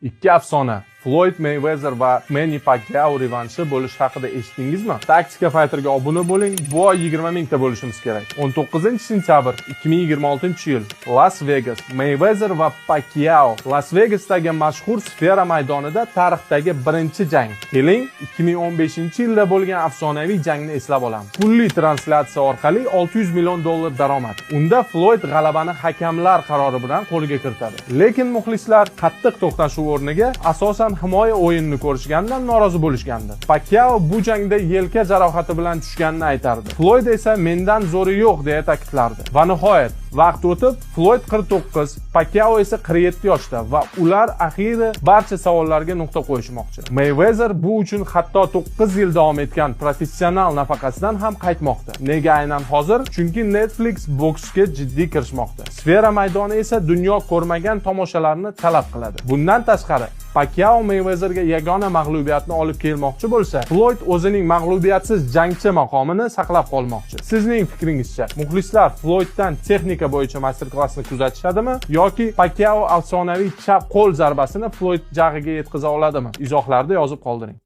Ikki afsona, Floyd Mayweather va Manny Pacquiao revanshi bo'lishi haqida eshitdingizmi? Taktika Fighterga obuna bo'ling. Bu oy 20 mingta bo'lishimiz kerak. 19-sentyabr 2026-yil, Las Vegas, Mayweather va Pacquiao Las Vegasdagi mashhur Sfera maydonida tarixdagi birinchi jang. Keling, 2015-yilda bo'lgan afsonaviy jangni eslab olamiz. Pulli translyatsiya orqali 600 million dollar daromad. Unda Floyd g'alabani hakamlar qarori bilan qo'lga kiritadi. Lekin muxlislar qattiq to'qnashuv o'rniga asosan himoya o'yinini ko'rishganidan norozi bo'lishgandi. Pacquiao bu jangda yelka jarohati bilan tushganini aytardi. Floyd esa "Mendan zo'ri yo'q", deya ta'kidlardi. Va nihoyat vaqt o'tib, Floyd 49, Pacquiao esa 47 yoshda va ular axiyri barcha savollarga nuqta qo'yishmoqchi. Mayweather bu uchun hatto 9 yil davom etgan professional nafaqasidan ham qaytmoqda. Nega aynan hozir? Chunki Netflix boksga jiddiy kirishmoqda. Sfera maydoni esa dunyo ko'rmagan tomoshalarni talab qiladi. Bundan tashqari, Pacquiao Mayweatherga yagona mag'lubiyatni olib kelmoqchi bo'lsa, Floyd o'zining mag'lubiyatsiz jangchi maqomini saqlab qolmoqchi. Sizning fikringizcha, muxlislar Floyddan texnika bo'yicha master-klassni kuzatishadimi yoki Pacquiao afsonaviy chap qo'l zarbasini Floyd jag'iga yetkaza oladimi? Izohlarda yozib qoldiring.